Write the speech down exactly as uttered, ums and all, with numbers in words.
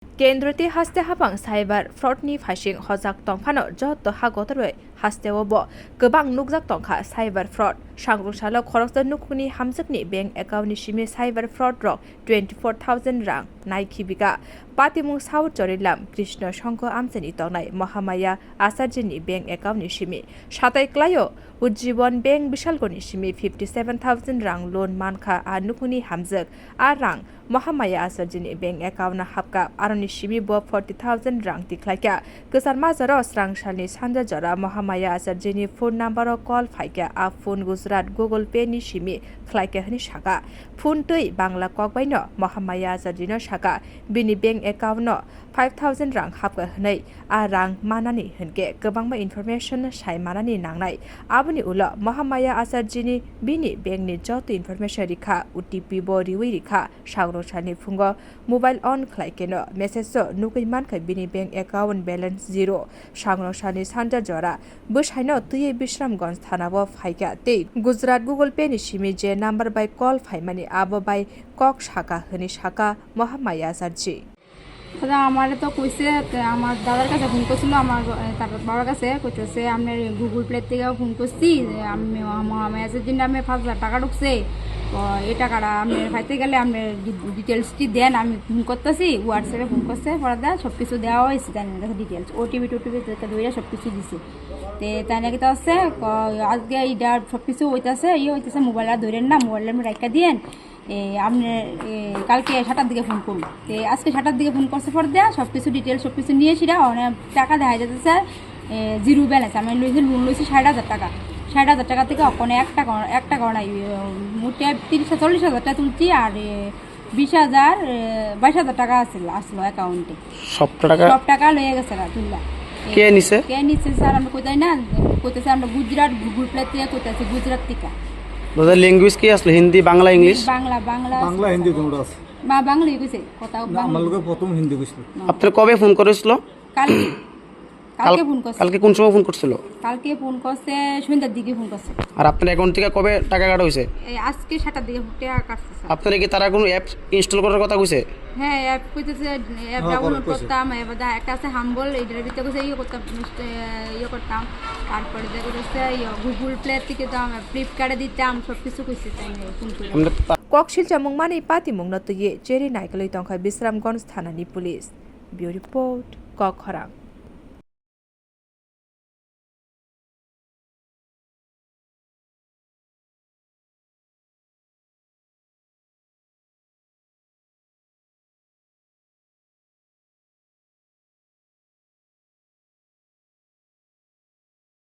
Kendroti haste hapang cyber fraud ni phaising hojak tongphano joto ha kotorwi hasteo bo kwbang nukjak tongkha cyber fraud. Sangrung salo khoroksa nukhungni hamjakni bank account ni simi cyber fraud rok twenty four thousand rang nai khibika. Patimung South Chorilam Krishna Songkho amchani tongnai Mahamaya Acharya ni bank account ni simi satai klaio Ujjibon Bank Bishalgor ni simi fifty seven thousand rang loan mankha a nukhungni hamjak. A rang Mahamaya Acharya ni bank account o hapka, aroni simi bo forty thousand rang tikhlaikha. Kwchar majaro srang salni sanja jora Mahamaya Acharya ni phone number o call phaikha, a phone Gujarat Google Pay ni simi khlaikha hwnwi sakha. Phone twi Bangla kokbai no Mahamaya Acharya no sakha, bini bank account no five thousand rang hapkha hwnwi. A rang manani hwnkhe kwbangma information sai manani nangnai. Aboni ulo Mahamaya Acharya ni bini bank ni joto information rikha, O T P bo riwi rikha. Sangrong salni phungo mobile on khlai keno message o nugwi mankha bini bank account balance zero. Sangrong salni sanja jora bwsaino twiwi Bisramganj thana o phaikha tei Gujarat Google Pay ni simi je number bai call phaimani abo bai kok sakha hwnwi sakha Mahamaya Acharya. দাদা, আমারে তো কইছে, তে আমার দাদার কাছে ফোন করছিল, আমার, এ, তার বাবার কাছে, কইতেছে, "আপনার Google Pay থেকে ফোন করছি, যে আমি মহা-, মহামায়া সেদিন নামে পাঁচ হাজার টাকা ঢুকছে, তো এই টাকাটা আপনি পাইতে গেলে আপনি ডি-, ডিটেলসটি দেন, আমি ফোন করতেছি, WhatsApp-এ ফোন করছে, পরে দেয়, সব কিছু দেওয়া হয়েছে, তাই কাছে ডিটেলস, ওটিপি টোটিপি তো ধরে সব কিছু দিছে।" তে তাই নাকি তো আছে, ক-, আজকে এইটা সব কিছু হইতেছে, ইয়ে হইতেছে, মোবাইল আর ধরেন না, মোবাইল আমি রাখা দিয়েন, এ, আপনি, এ, কালকে সাতটার দিকে ফোন করুন। তে আজকে সাতটার দিকে ফোন করছে পর দেয়া, সব কিছু ডিটেলস, সব কিছু নিয়ে সেটা, মানে, টাকা দেখা যাচ্ছে, স্যার, এ, জিরো ব্যালেন্স। আমি লইছি, লোন লইছি ষাট হাজার টাকা। ষাট হাজার টাকা থেকে ওখানে এক টাকা, এক টাকাও নাই। এ, মোটে তিরিশ, চল্লিশ হাজার টাকা তুলছি, আর, এ, বিশ হাজার, এ, বাইশ হাজার টাকা আছিল, আসলো অ্যাকাউন্টে। সব টাকা? সব টাকা লইয়া গেছে গা, তুললা। কে নিছে? কে নিছে, স্যার, আমরা কইতাই না, কইতেছে আমরা গুজরাট, Google Pay থেকে কইতেছি, গুজরাট থেকে। দাদা, ল্যাঙ্গুয়েজ কি আসলো? হিন্দি, বাংলা, ইংলিশ? বাংলা, বাংলা বাংলা, আছে। হিন্দি দুটো আছে। মা বাংলাই কইছে, কথা না, বাংলা। আমার লোকে প্রথম হিন্দি কইছিল। না। আপনার কবে ফোন করেছিল? কালকে। কালকে কাল-, ফোন করছে। কালকে কোন সময় ফোন করছিল? কালকে ফোন করছে, সন্ধ্যার দিকে ফোন করছে। আর আপনার অ্যাকাউন্ট থেকে কবে টাকা কাটা হয়েছে? এই আজকে সাতটার দিকে টাকা কাটছে, স্যার। আপনারা কি তারা কোনো অ্যাপ ইনস্টল করার কথা কইছে? হ্যাঁ, অ্যাপ কইতেছে, অ্যাপ হ্যাঁ, ডাউনলোড কইছে। করতাম, এবার দা-, একটা আছে হাম্বল, এটার ভিতরে কইছে ইয়ে করতাম, ইনস্ট-, ইয়ে করতাম। তারপরে দেখা যাচ্ছে ইয়ে Google Pay থেকে দাম, Flipkart-এ দিতাম, সব কিছু কইছে, তাই নিয়ে ফোন করে। আমরা তা- Kok silchomung mani patimungno twiwi cheri naikolwi tongkha Bisramganj thanani police. Bureau Report, Kokkhorang.